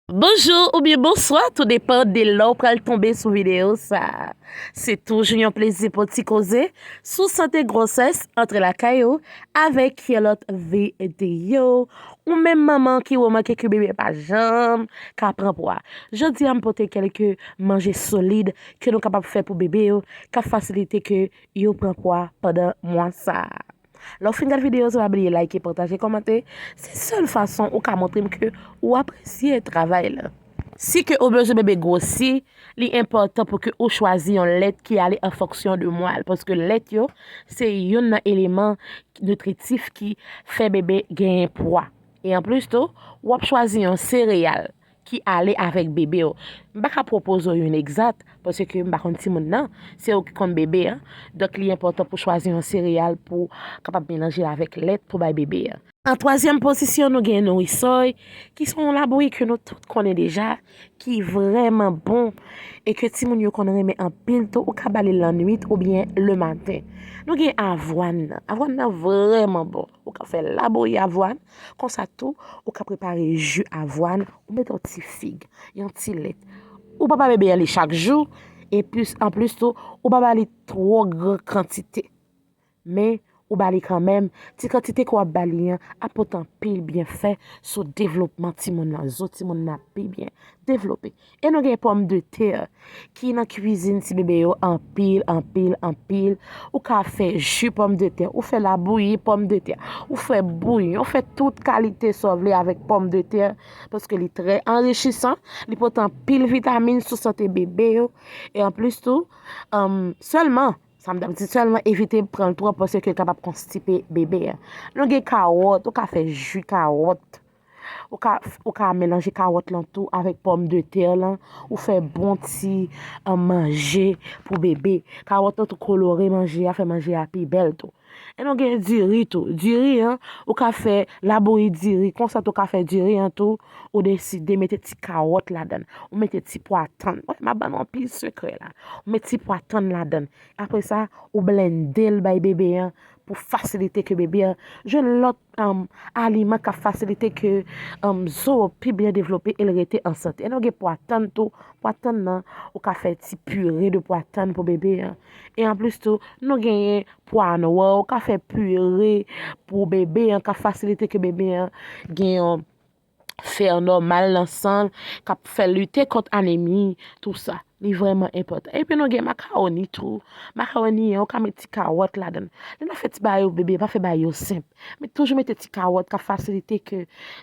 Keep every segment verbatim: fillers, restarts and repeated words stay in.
Bonjou oubyen bonswa, tou depan de lè w pral tonbe sou videyo sa. Se toujou yon plezi pou ti koze sou sante gwosès antre lakay ou avèk yon lòt videyo. Ou menm manman ki remake ke bebe pa janm ka pran pwa. Jodi a m pote kèlke manje solid ke nou kapab fè pou bebe yo, k ap fasilite ke yo pran pwa pandan mwa sa. Lè w fin gade videyo sa, pa bliye like, pataje, kòmante. Se sèl fason ou ka montre m ke ou apresye travay la. Si ke ou bezwen bebe gwosi, li enpòtan pou ke ou chwazi yon lèt ki ale an fonksyon de mwa l, paske lèt yo se youn nan eleman nitritif ki fè bebe genyen pwa. E anplis tou, w ap chwazi yon sereyal ki ale avèk bebe w. M pa ka pwopoze w youn egzat, paske m pa konn timoun nan, se ou ki konn bebe an. Donk, li enpòtan pou chwazi yon sereyal pou kapab melanje avèk lèt pou bay bebe an. An twazyèm pozisyon, nou gen nourisòy, ki se yon labouyi ke nou tout konnen deja, ki vrèman bon, e ke timoun yo konn renmen anpil tou, ou ka ba li lannwit oubyen lematen. Nou gen avwàn nan. Avwàn nan vrèman bon. Ou ka fè labouyi avwàn, konsa tou, ou ka prepare ji avwàn, ou mete yon ti fig, yon ti lèt. Ou pa ba bebe an li chak jou, e plis, anplis tou, ou pa ba li twò gran kantite. Men, ou ba li kanmenm, ti kantite ke w ap ba li an ap pote anpil byenfè sou devlopman timoun nan, zo timoun nan ap pi byen devlope. E nou gen pòmdetè ki nan kwizin ti bebe yo anpil, anpil, anpil. Ou ka fè ji pòmdetè, ou fè labouyi pòmdetè, ou fè bouyon, ou fè tout kalite sa w vle avèk pòmdetè, paske li trè anrichisan, li pote anpil vitamin sou sante bebe yo. E anplis tou, um, sèlman, sa m t ap di, sèlman evite pran l twòp paske l kapab konstipe bebe a. Nou gen kawòt, ou ka fè ji kawòt. Ou ka, ou ka melanje kawòt lan tou avèk pòmdetè lan. Ou fè bon ti, um, manje pou bebe. Kawòt lan tou kolore manje a, fè manje a pi bèl tou. E nou gen diri tou. Diri an, ou ka fè labouyi diri. Konsa tou ou ka fè diri an tou. Ou deside mete ti kawòt ladan l. Ou mete ti pwa tann. Wè, m ap ban nou anpil sekrè la. Ou met ti pwa tann ladan l. Apre sa, ou blende l bay bebe an pou fasilite ke bebe an jwenn lòt, um, aliman k ap fasilite ke, um, zo pi byen devlope e l rete an sante. E nou gen pwa tann tou. Pwa tann nan, ou ka fè ti pire de pwa tann pou bebe an. E anplis tou, nou genyen pwa nwa, ou ka fè pire pou bebe an, k ap fasilite ke bebe an gen yon fè nòmal nan san l, k ap fè lite kont anemi, tou sa. Li vrèman enpòtan. Epi nou gen makawoni tou. Makawoni an, ou ka met ti kawòt ladan l. Lè n ap fè ti bagay pou bebe, pa fè bagay yo senp. Men toujou mete ti kawòt k ap fasilite ke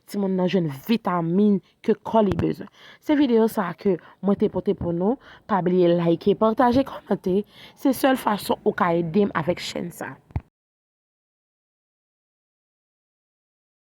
timoun nan jwenn vitamin ke kò li bezwen. Se videyo sa a ke mwen te pote pou nou. Pa bliye like, pataje, kòmante. Se sèl fason ou ka ede m avèk chèn sa.